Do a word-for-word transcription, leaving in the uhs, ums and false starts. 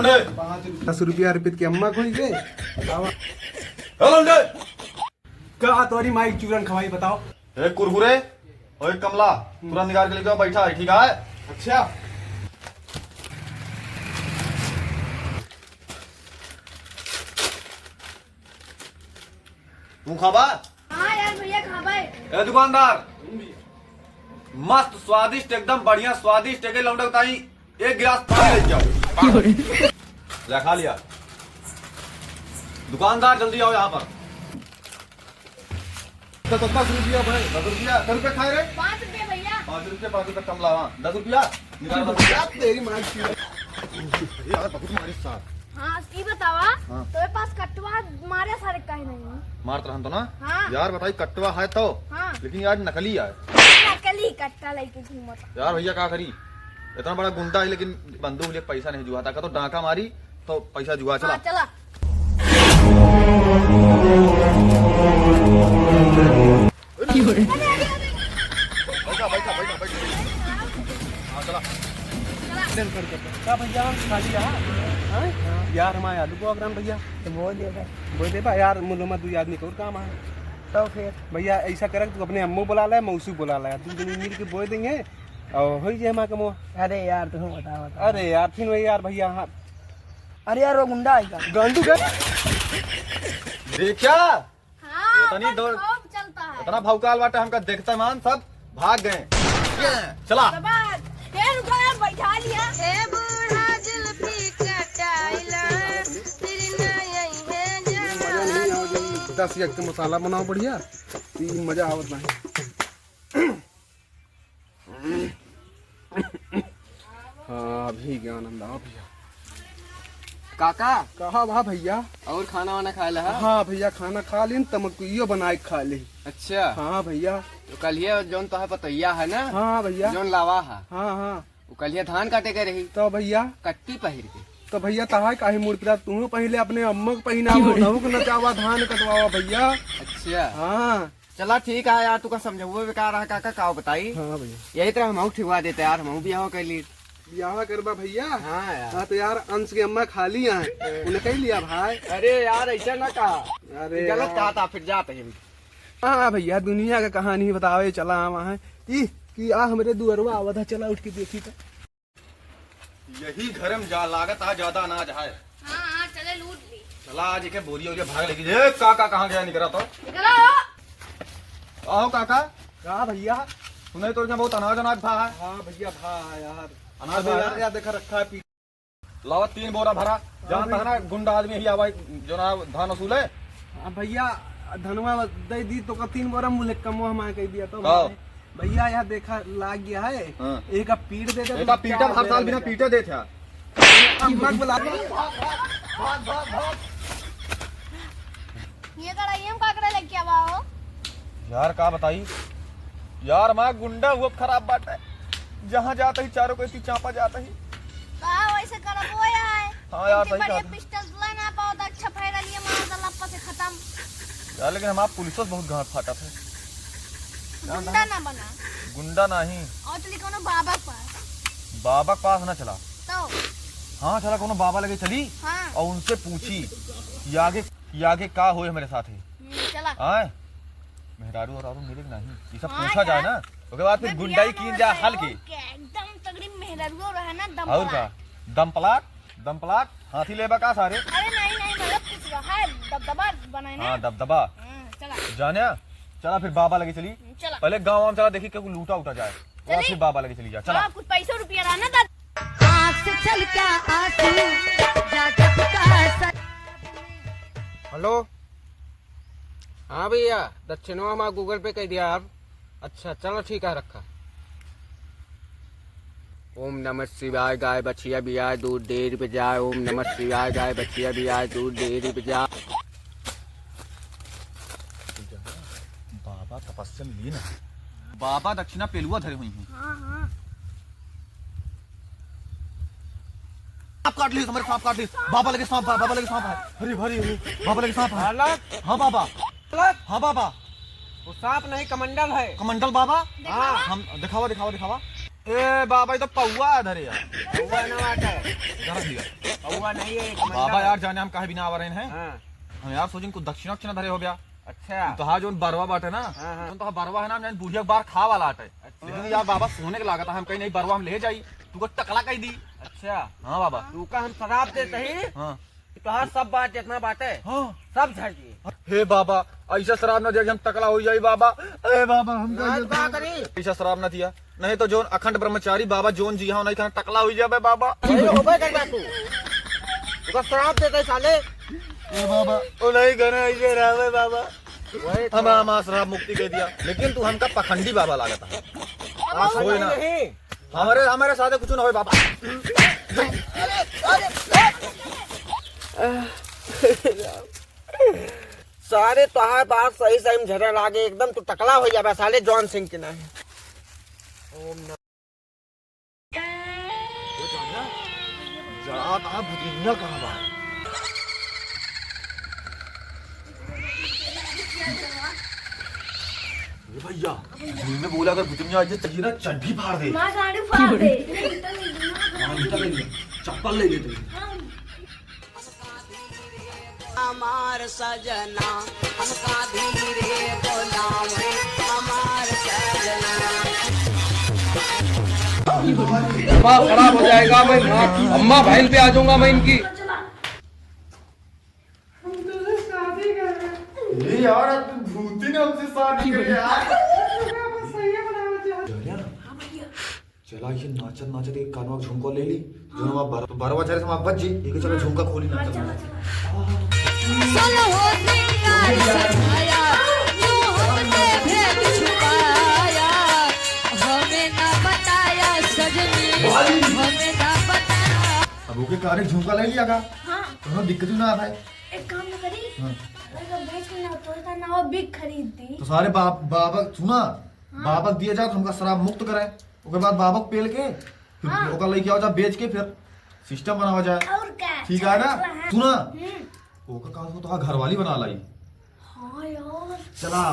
दस रुपया अर्पित के अम्मा खोई गए। का तोरी माई चूरन खवाई बताओ? एक कुरकुरे और एक कमला, तुरंत निकाल के लेके आओ, बैठा है, ठीक है? अच्छा। तू खाबा? हाँ यार भैया, खाबे। ए दुकानदार, मस्त स्वादिष्ट, एकदम बढ़िया स्वादिष्ट, एक लौंडा बताई, एक गिलास पानी ले जाओ। ले खा लिया। दुकानदार, जल्दी आओ यहाँ पर। दस, दस रुपया भाई। दस रुपया? दस रुपया खाए रे? पाँच रुपया भैया। पाँच रुपया, पाँच रुपया कमला, हाँ। दस रुपया? निकाल दस रुपया। यार, तेरी माँ की। यार, बहुत मारे साथ। हाँ, ई बतावा, हाँ। तोरे पास कट्टवा मारे सारे काहे नहीं? मारत रहन तो ना? हाँ। यार, बताई, कट्टवा है तो? हाँ। लेकिन यार, नकली है। नकली कट्टा लेके घूमत। यार, भैया, का करी? इतना बड़ा गुंडा है, लेकिन बंदूक लेके पैसा नहीं जुआता। का तो डाका मारी, तो पैसा जुआ। चला। हाँ, चला। बैठा, बैठा, बैठा, बैठा। हाँ, चला। का भैया, खाली रहा? हाँ? यार, हमारे आलू को अगराम भैया। तो बोल दे भाई। बोल दे भाई यार, मुलो में दो आदमी को और काम है। तो फिर? भैया, ऐसा करे, तू अपने अम्मो बुला ले, मौसी बुला ले, दो जने मिल के बोल देंगे और हो ही जाए हमारा कमो। अरे यार, तू बता, बता। अरे यार, फिर वही यार भैया, हाँ। अरे यार, वो गुंडा है का? गांडू का? देखा? हाँ, इतनी अपन दौड़, खूब चलता है। इतना भौकाल बाटे, हमका देखते मान सब भाग गए। चला। बाबा, ए, रुको यार, बैठा लिया। ए बूढ़ा जुल्फी कटाइला, फिर ना यही है जवानी। दस एक के मसाला बनाओ बढ़िया, ई मजा आवत नहीं। हाँ, अभी के आनंद आओ भैया। काका। कहा बा भैया? और खाना वाना खाए ला? हाँ भैया, खाना खा लीन, तमकुइयो बनाए के खा ली। अच्छा। हाँ भैया। तो कलिया जौन तोहार पतोहिया है ना? हाँ भैया। जौन लावा है। हाँ, हाँ। वो कलिया धान काटे के रही। तो भैया? कट्टी पहिर के। तो भैया, तहार काहे मूड़ पिरात? तू पहिले अपने अम्मा के पहिनावा, उनहु के नचावा, धान कटवावा भैया। अच्छा। हाँ। चला ठीक है यार, तू का समझौबो बेकार रहा काका, का बताई? हाँ भैया। यही तरह हमहू ठिकवा देते यार, हमहू बियाह कर ली। बियाह करबा भैया? हाँ यार। हाँ तो यार, अंश के अम्मा खाली हैं, उन्हें कह लिया भाई। अरे यार, ऐसा ना कहा। अरे गलत यार। कहा था, फिर जाते हैं। हाँ भैया, दुनिया का कहानी बतावे चला आवा है। ई कि आ हमरे दुअरवा आवत है, चला उठ के देखी तो। यही घर में जा, लागत आ ज्यादा अनाज है। हाँ, हाँ, चले लूट ली। चला आज एक बोरिया ओरिया भाग लेके। ए, का, का, कहाँ गया निकरा तो? निकला हो। आहो काका। का भैया? सुने तो क्या बहुत अनाज, अनाज भा है। हाँ भैया, भा है यार। अनाज अबे भा यार, है? यार देखा रखा है पी- लावा तीन बोरा भरा। हाँ जानता है भैया। ना गुंडा आदमी ही आवा जो ना धान वसूले। हाँ भैया, धनवा दे दी तो का तीन बोरा मुँह कमो हमारे कह दिया तो का? भाई। भैया, यहाँ देखा, लाग गया है। हाँ। एक अब पीट दे दे, एका तो पीटा चार हर दे साल बिना देगा। पीटे देत है। अम्मा को बुला। ये कढ़ाई में काकड़ा लेके आवा हो। यार, का बताई? यार, माँ गुंडा हुआ खराब बात है। जहाँ जाता ही चारों को इतनी चापा जाता ही। का वैसे करब वो है? हाँ यार, इतनी सही बढ़िया बात है। पिस्टल ला ना पाओ तो अच्छा फायदा लिए मार दला से खत्म। यार, लेकिन हमार पुलिस से बहुत गांठ फाटा था। गुंडा ना बना। गुंडा नहीं। और चली कोनो बाबा के पास। बाबा के पास ना चला। तो? हाँ, चला कोनो बाबा लगे चली। हाँ। और उनसे पूछी कि आगे, कि आगे का होए हमारे साथ ही। हम्म, चला। आए? मेहरारू और औरू मिले कि नहीं? ये सब हाँ पूछा जाए यार। ना। ओके बाद फिर मैं गुंडाई बियाह कीन जाए होता है, हल्के। ओके, एकदम तगड़ी मेहरारू रहे ना, दम और पलाट। का? दम पलाट? दम प्लाट, हाथी लेबा का सारे? अरे नहीं, नहीं, मतलब कुछ रहा है, दबदबा बनाए ना। हाँ, दबदबा। हाँ, चला। जाने, चला फिर बाबा लगे चली। चला। पहले गाँव वाम चला, देखी केहू लूटा उठा जाए। वहाँ चली? फिर बाबा लगे चली जा, चला। हाँ, कुछ पैसा रुपया रहा ना, दादा। आँख से छलका आंसू, जा टपका सा- हेलो, हाँ भैया, दक्षिणवा हमारा Google Pay कर दिया आप। अच्छा, चलो ठीक है, रखा। ओम नमः शिवाय, गाय बछिया बियाय, दूध डेयरी पे जाय। ओम नमः शिवाय, गाय बछिया बियाय, दूध डेयरी पे जाय। बाबा तपस्या में लीन है। बाबा दक्षिणा पेलुआ धरे हुई हैं। हाँ, हाँ। सांप काट ली, हमारे सांप काट ली। बाबा लगे सांप है, बाबा लगे सांप है। हरी भरी, हरी, बाबा लगे सांप है। अलग। हाँ बाबा। अलग। हाँ बाबा। वो सांप नहीं, कमंडल है। कमंडल बाबा? हाँ। हम दिखावा, दिखावा, दिखावा। ए बाबा, ये तो पौवा है धरे यार। पौवा ना बात है। धर दिया। बउआ नहीं है, एक बाबा मंडप। यार, जाने हम काहे बिना आवा रहे हैं। हाँ। हम यार सोचिन कुछ दक्षिणा उक्षिणा धरे हो गया। अच्छा। तो तोहार जोन बरवा बाटे ना, हाँ, हाँ। जोन तोहार बरवा है ना, हम जान बुढ़िया के बार खावा लाटे। अच्छा। लेकिन यार बाबा, सोने के लागत है, हम कहीं नहीं, बरवा हम ले जाई, तू को टकला कह दी। अच्छा। हाँ बाबा। तू का हम श्राप देते ही हाँ। कि तोहार सब बात जितना बाटे, हाँ। सब झड़ गई। हे बाबा, ऐसा श्राप ना दिया कि हम टकला हो जाई बाबा। अरे बाबा, हम ना, तो का करी? ऐसा श्राप ना दिया, नहीं तो जोन अखंड ब्रह्मचारी बाबा जोन जी हाँ, नहीं खाना टकला हो जाबे बाबा। अरे, होबे करबा तू। तू का श्राप देते साले। ए बाबा, ओ नहीं खाना ऐसे रहबे बाबा। वही तो। हम, हम श्राप मुक्ति दे दिया, लेकिन तू हमका पखंडी बाबा लागत है। अब आज होए ना। नहीं। हमारे, हमारे साथ कुछ ना होए बाबा। सारे तोहार बात सही सही में झरे लागे, एकदम तू टकला हो जाबे साले जॉन सिंह के नाम। ओम नमः। जरा ता भुतिया कहाँ बा? ये भैया, मैं बोला अगर भुतिया आज चाहिए ना, चड्ढी फाड़ दे। माँ गाड़ी फाड़ दे। हाँ, जूता ले ले, चप्पल ले ले तू। हमार सजना, हमका धीरे बोलावे, हमार सजना। दिमाग खराब हो जाएगा, मैं अम्मा बहन पे आ जाऊंगा मैं इनकी। हम तुझसे शादी कर रहे हैं। ये यार, अब तू भूती ने हमसे शादी कर यार। बस सही है, बना दे। चला, ये नाचत नाचत एक कानवा झुमका ले ली, जो हम बर-, बरवा चारे से वहाँ बच जी, ये चलो झुमका खोली ना। चलो। अब ओके कारे झुमका ले लिया का? हाँ। तो दिक्कत ही ना आता है। एक काम ना करी, हाँ। अगर बेच के ना तो का नवा बिग खरीद दी। तो सारे बाप, बाबा सुना, हाँ। बाबा दिया जात हमका श्राप मुक्त करे। ओकर बाद बाबा के पेल के, फिर हाँ। ओकर लइके आओ जा बेच के, फिर सिस्टम बनावा जाए। और का? ठीक है ना? चला, हाँ। सुना। हम्म। ओकर का हो तो घरवाली बना लाई। हाँ यार। चला।